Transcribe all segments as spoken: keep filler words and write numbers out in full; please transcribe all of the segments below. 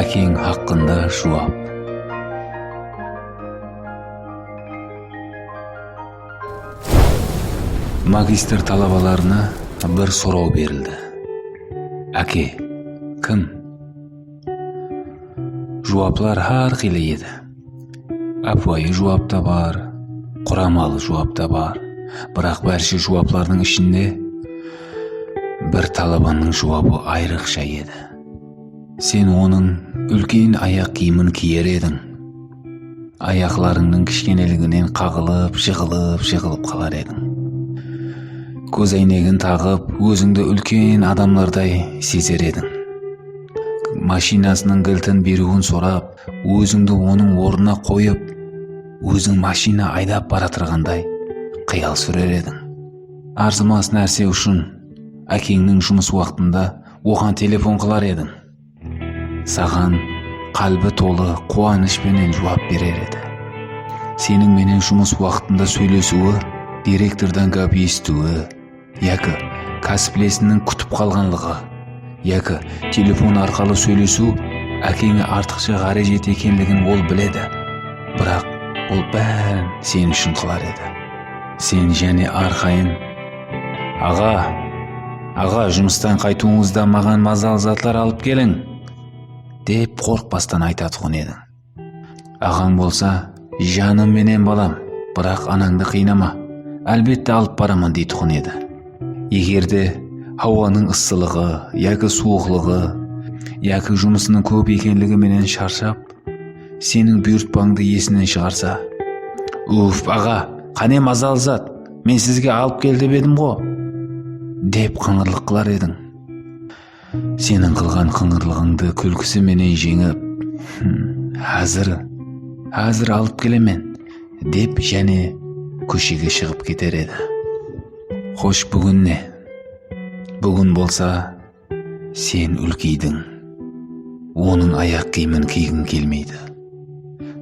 Ákeń haqqında juwap. Magistr talabalarına bir soraw berildi. Áke, kim? Juwaplar hár qıylı edi. Ápiwayı juwap ta bar, quramalı juwap ta bar. Biraq bárshe juwaplardıń ishinde bir talabanıń juwabı ayrıqsha edi. Sen onıń úlken ayaq kiyimin kiyer ediń. Ayaqlarıńnıń kishkeneliginen qaǵılıp, jıǵılıp, jıǵılıp qalar ediń. Kóz áynegin taǵıp, ózińdi úlken adamlarday sezer ediń. Mashinasınıń giltin beriwin sorap, ózińdi onıń ornına qoyıp, óziń mashina aydap baratırǵanday qıyal súrer ediń. Arzımas nárse ushın ákeńniń jumıs waqtında oǵan telefon qılar ediń. Saǵan qálbi tolı quwanısh penen juwap berer edi. Seniń menen jumıs waqtında sóylesiwi, direktordan gáp esitiwi, yaki kásiplesiniń kútip qalǵanlıǵı, yaki telefon arqalı sóylesiw ákeńe artıqsha ǵárejeti ekenligin ol biledi. Biraq ol bárin sen ushın qılar edi. Sen jáne arqayın, "Aǵa, aǵa, jumıstan qaytıwıńızda maǵan mazalı zatlar alıp keliń," dep qorqpastan aytatuǵın ediń. Aǵań bolsa, "Janım menen, balam, biraq anańdı qıynama, álbette alıp baraman," deytuǵın edi. Eger de hawanıń ıssılıǵı yaki suwıqlıǵı yaki jumısınıń kóp ekenligi menen sharshap, seniń buyırtpańdı esinen shıǵarsa, "Uf, aǵa, qáne mazalı zat, men sizge alıp kel dep edim ǵo," dep qıńırlıq qılar ediń. Seniń qılǵan qıńırlıǵıńdı kúlkisi menen jeńip, "Hım, házir, házir alıp kelemen," dep jáne kóshege shıǵıp keter edi. Xosh, búgin ne? Búgin bolsa sen úlkeydiń. Onıń ayaq kiyimin kiygiń kelmeydi.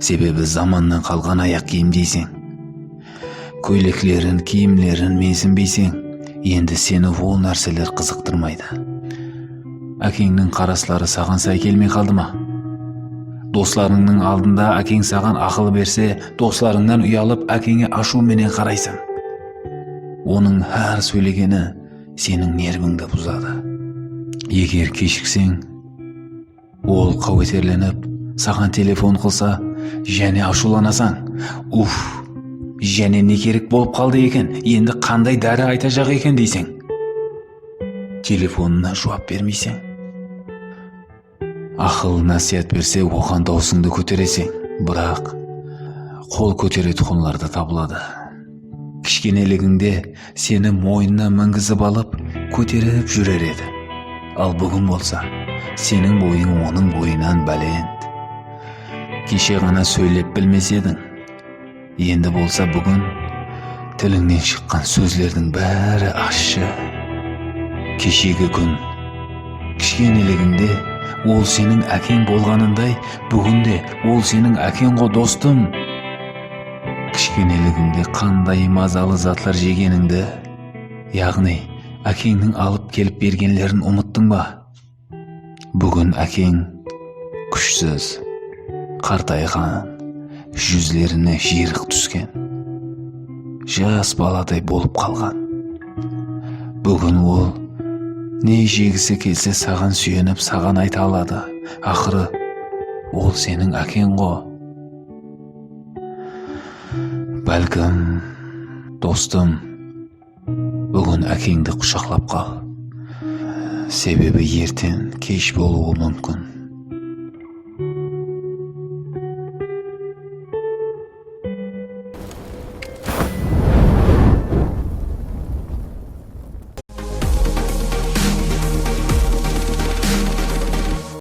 Sebebi zamannan qalǵan ayaq kiyim deyseń. Kóyleklerin, kiyimlerin mensinbeyseń, endi seni ol nárseler qızıqtırmaydı. Ákeńniń qarasları saǵan say kelmey qaldı ma? Doslarıńnıń aldında ákeń saǵan aqıl berse, doslarıńnan uyalıp, ákeńe ashıw menen qaraysań. Onıń hár sóylegeni seniń nervińdi buzadı. Eger keshikseń, ol qáweterlenip, saǵan telefon qılsa, jáne ashıwlanasań. Uf, jáne ne kerek bolıp qaldı eken, endi qanday dári aytajaq eken deyseń. Telefonına juwap bermeyseń. Aqıl násiyat berse, oǵan dawısıńdı kótereseń, biraq qol kóteretuǵınlar da tabıladı. Kishkeneligińde seni moynına mingizip alıp, kóterip júrer edi. Al búgin bolsa, seniń boyıń onıń boyınan bálent. Keshe ǵana sóylep bilmes ediń. Endi bolsa búgin tilińnen shıqqan sózlerdiń bári ashshı. Keshegi kún. Kishkeneligińde ol seniń ákeń bolǵanınday, búgin de ol seniń ákeń ǵo, dostım. Kishkeneligińde qanday mazalı zatlar jegenińdi, yaǵnıy ákeńniń alıp kelip bergenlerin umıttıń ba? Búgin ákeń kúshsiz, qartayǵan, júzlerine jıyrıq túsken, jas baladay bolıp qalǵan. Búgin ol ne jegisi kelse saǵan súyenip, saǵan ayta aladı. Aqırı, ol seniń ákeń ǵo. Bálkim, dostım, búgin ákeńdi qushaqlap qal. Sebebi erteń kesh bolıwı múmkin.